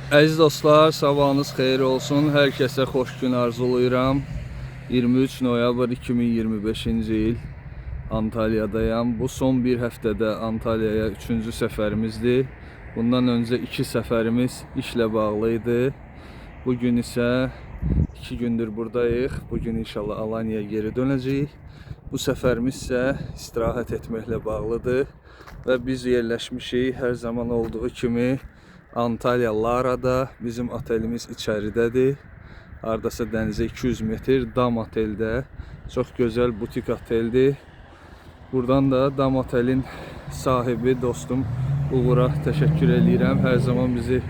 Əziz dostlar, sabahınız xeyir olsun. Hər kəsə xoş gün arzulayıram. 23 noyabr 2025-ci il Antalyadayam. Bu son bir həftədə Antalyaya 3-cü səfərimizdir. Bundan öncə 2 səfərimiz işlə bağlı idi. Bugün isə 2 gündür buradayıq. Bugün inşallah Alanyaya geri dönəcəyik. Bu səfərimiz isə istirahət etməklə bağlıdır və biz yerləşmişik hər zaman olduğu kimi Antalya Lara'da. Bizim otelimiz içəridədir. Hardasa dənizə 200 metr Dam Oteldə. Çox gözəl butik oteldir. Buradan da Dam Otelin sahibi dostum Uğur'a təşəkkür eləyirəm. Hər zaman bizi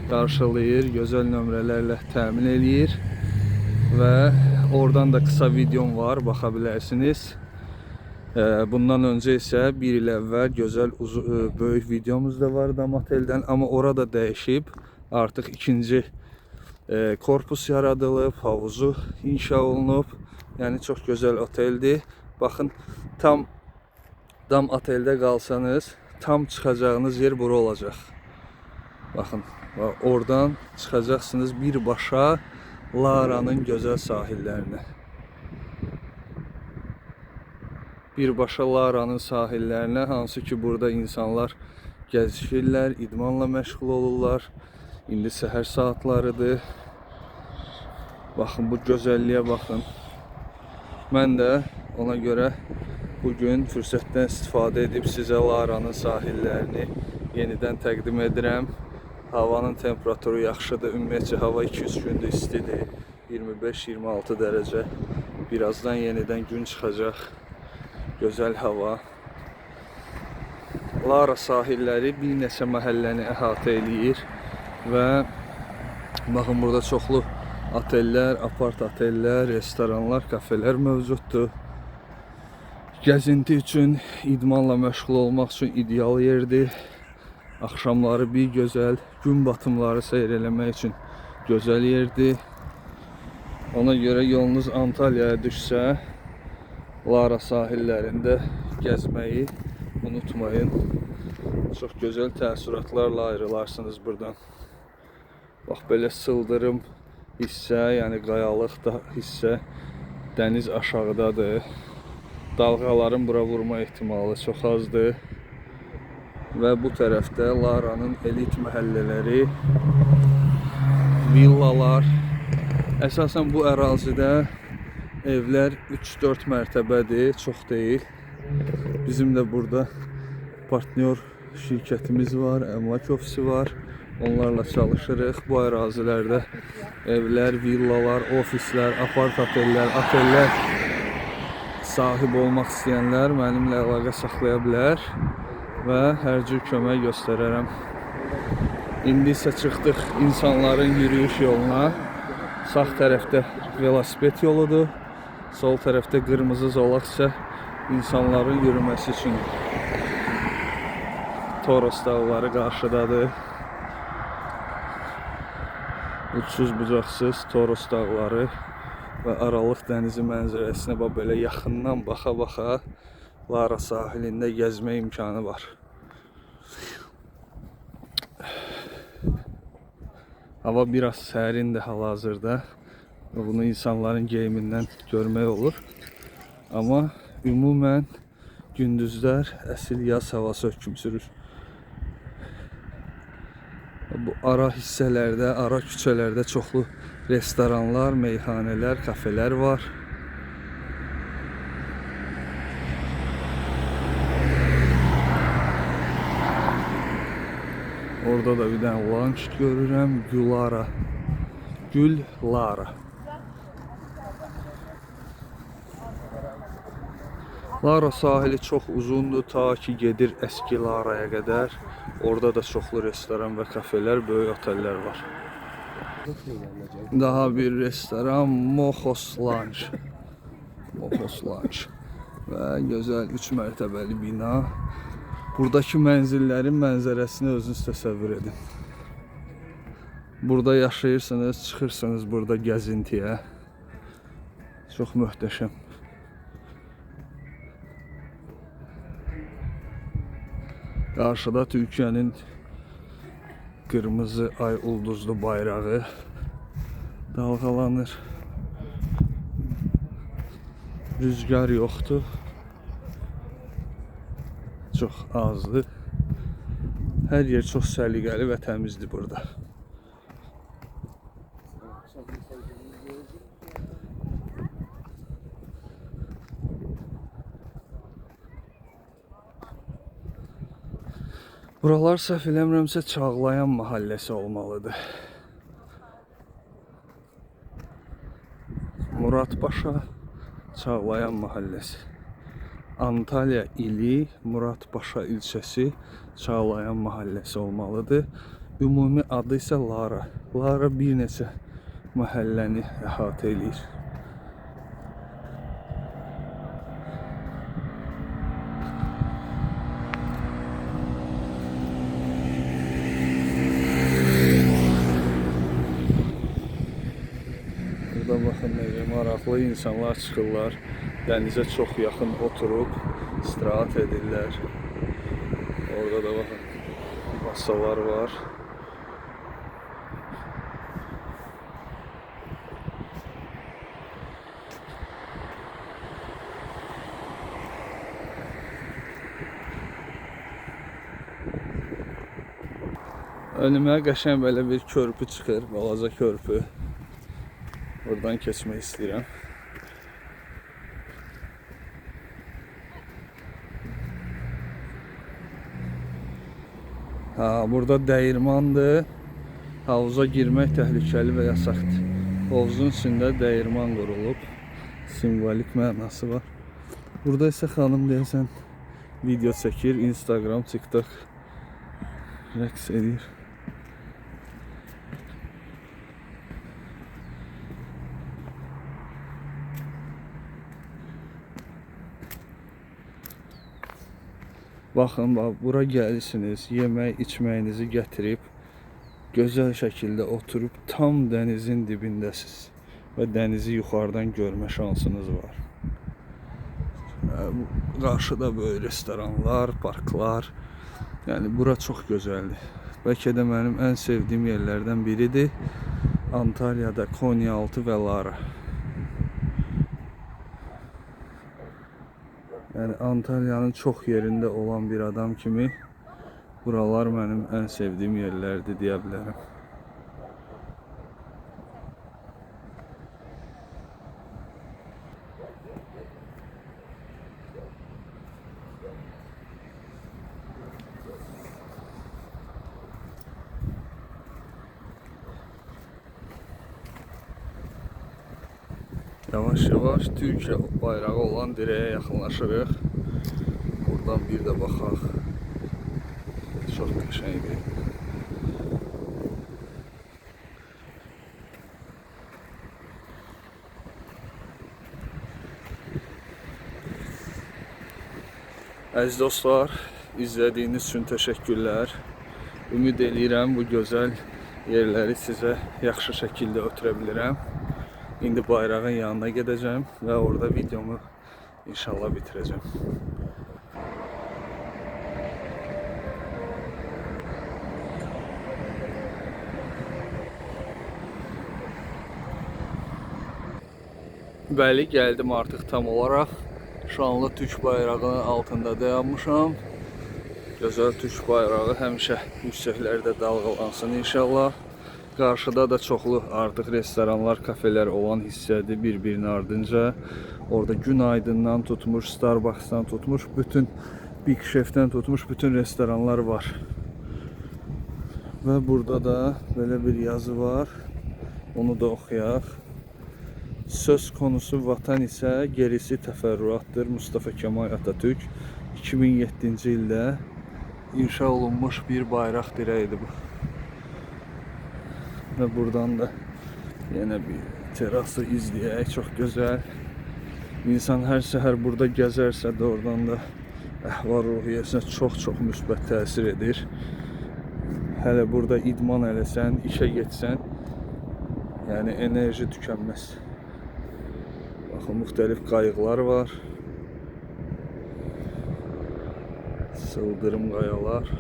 qarşılayır, gözəl nömrələrlə təmin eləyir və oradan da qısa videom var, baxa bilərsiniz. Bundan öncə isə bir il əvvəl gözəl böyük videomuz da var Dam Oteldən, amma orada dəyişib. Artıq ikinci korpus yaradılıb, havuzu inşa olunub. Yəni çox gözəl oteldir. Baxın, tam Dam Oteldə qalsanız, tam çıxacağınız yer bura olacaq. Baxın, oradan çıxacaqsınız birbaşa Lara'nın gözəl sahillərinə. Birbaşa Lara'nın sahillərinə, hansı ki burada insanlar gəzişirlər, idmanla məşğul olurlar. İndi səhər saatlarıdır. Baxın bu gözəlliyə baxın. Mən də ona görə bugün fürsətdən istifadə edib sizə Lara'nın sahillərini yenidən təqdim edirəm. Havanın temperaturu yaxşıdır. Ümumiyyətcə hava 2-3 gündür istidir. 25-26 dərəcə. Birazdan yenidən gün çıxacaq. Gözəl hava. Lara sahilləri bir neçə məhəlləni əhatə eləyir və baxın burada çoxlu otellər, apart otellər, restoranlar, kafelər mövcuddur. Gəzinti üçün, idmanla məşğul olmaq üçün ideal yerdir. Axşamları bir gözəl, gün batımları seyr eləmək üçün gözəl yerdir. Ona görə yolunuz Antalyaya düşsə, Lara sahillərində gəzməyi unutmayın. Çox gözəl təəssüratlarla ayrılarsınız buradan. Bax belə sıldırım hissə, yəni qayalıq da hissə dəniz aşağıdadır. Dalğaların bura vurma ehtimalı çox azdır. Və bu tərəfdə Lara'nın elit məhəllələri, villalar. Əsasən bu ərazidə evlər 3-4 mərtəbədir, çox deyil. Bizim də burada partnyor şirkətimiz var, əmlak ofisi var. Onlarla çalışırıq. Bu ərazilərdə evlər, villalar, ofislər, apart otellər, otellər sahib olmaq istəyənlər mənimlə əlaqə saxlaya bilər və hər cür kömək göstərərəm. İndi isə çıxdıq insanların yürüyüş yoluna. Sağ tərəfdə velosiped yoludur. Sol tərəfdə qırmızı zolaq isə insanların yürüməsi üçün. Toros dağları qarşıdadır. Uçsuz bucaqsız Toros dağları və Aralıq dənizi mənzərəsinə bax belə yaxından baxa-baxa Lara sahilində gəzmə imkanı var. Hava biraz sərindir hal-hazırda. Bunu insanların geyimindən görmək olur. Amma ümumən gündüzlər əsil yaz havası hökm sürür. Bu ara hissələrdə, ara küçələrdə çoxlu restoranlar, meyxanələr, kafelər var. Orada da bir dənə lounge görürəm. Gülara. Gül Lara. Lara sahili çox uzundur, ta ki gedir əski Laraya qədər. Orada da çoxlu restoran və kafelər, böyük otellər var. Daha bir restoran Moxos Lounge. Moxos Lounge. Və gözəl 3 mərtəbəli bina. Buradakı mənzillərin mənzərəsini özünüz təsəvvür edin. Burada yaşayırsınız, çıxırsınız burada gəzintiyə. Çox möhtəşəm. Qarşıda Türkiyənin Qırmızı ay ulduzlu bayrağı dalğalanır. Rüzgar yoxdur. Çox azdır. Hər yer çox səliqəli və təmizdir burada. Buralar səhv eləmirəmsə Çağlayan məhəlləsi olmalıdır. Muratpaşa Çağlayan məhəlləsi. Antalya ili Muratpaşa ilçəsi Çağlayan məhəlləsi olmalıdır. Ümumi adı isə Lara. Lara bir neçə məhəlləni əhatə eləyir. Burada baxın necə maraqlı insanlar çıxırlar. Dənizə çox yaxın oturub istirahət edirlər. Orada da baxın masalar var. Önümə qəşəng belə bir körpü çıxır, balaca körpü. Buradan keçmək istəyirəm. Ha, burada dəyirmandır. Havuza girmək təhlükəli və yasaqdır. Hovuzun içində dəyirman qurulub. Simvolik mənası var. Burada isə xanım deyəsən video çəkir, Instagram, TikTok rəqs edir. Baxın, bax, bura gəlirsiniz, yemək, içməyinizi gətirib gözəl şəkildə oturub tam dənizin dibindəsiz və dənizi yuxarıdan görmə şansınız var. Qarşıda böyük restoranlar, parklar. Yəni bura çox gözəldir. Bəlkə də mənim ən sevdiyim yerlərdən biridir. Antalyada Konyaaltı və Lara. Yəni Antalyanın çox yerində olan bir adam kimi buralar mənim ən sevdiyim yerlərdir deyə bilərəm. Yavaş yavaş Türkiyə bayrağı olan dirəyə yaxınlaşırıq. Buradan bir də baxaq. Çox qəşəngdir. Əziz dostlar, izlədiyiniz üçün təşəkkürlər. Ümid eləyirəm bu gözəl yerləri sizə yaxşı şəkildə ötürə bilirəm. İndi bayrağın yanına gedəcəm və orada videomu inşallah bitirəcəm. Bəli, gəldim artıq tam olaraq. Şanlı Türk bayrağının altında dayanmışam. Gözəl Türk bayrağı həmişə yüksəklərdə dalğalansın inşallah. Qarşıda da çoxlu artıq restoranlar, kafelər olan hissədir bir-birinin ardınca. Orada Günaydın'dan tutmuş, Starbucks'dan tutmuş, bütün Big Chef'dən tutmuş bütün restoranlar var. Və burada da belə bir yazı var. Onu da oxuyaq. Söz konusu vatan isə gerisi təfərrüatdır. Mustafa Kemal Atatürk 2007-ci ildə inşa olunmuş bir bayraq dirəyidir bu. Və buradan da yenə bir terası izləyək. Çox gözəl. İnsan hər səhər burada gəzərsə doğrudan da əhval-ruhiyyəsinə çox-çox müsbət təsir edir. Hələ burada idman eləsən, işə getsən, yəni enerji tükənməz. Baxın, müxtəlif qayıqlar var. Sıldırım qayalar.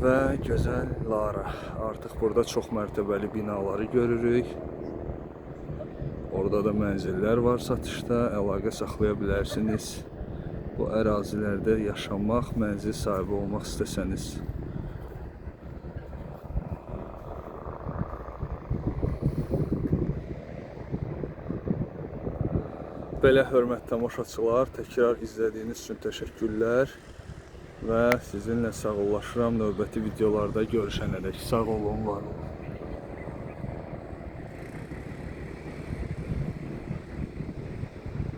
Və gözəl Lara. Artıq burada çox mərtəbəli binaları görürük. Orada da mənzillər var satışda. Əlaqə saxlaya bilərsiniz. Bu ərazilərdə yaşamaq, mənzil sahibi olmaq istəsəniz. Belə hörmətli tamaşaçılar, təkrar izlədiyiniz üçün təşəkkürlər və sizinlə sağollaşıram. Növbəti videolarda görüşənədək sağ olun, var olun.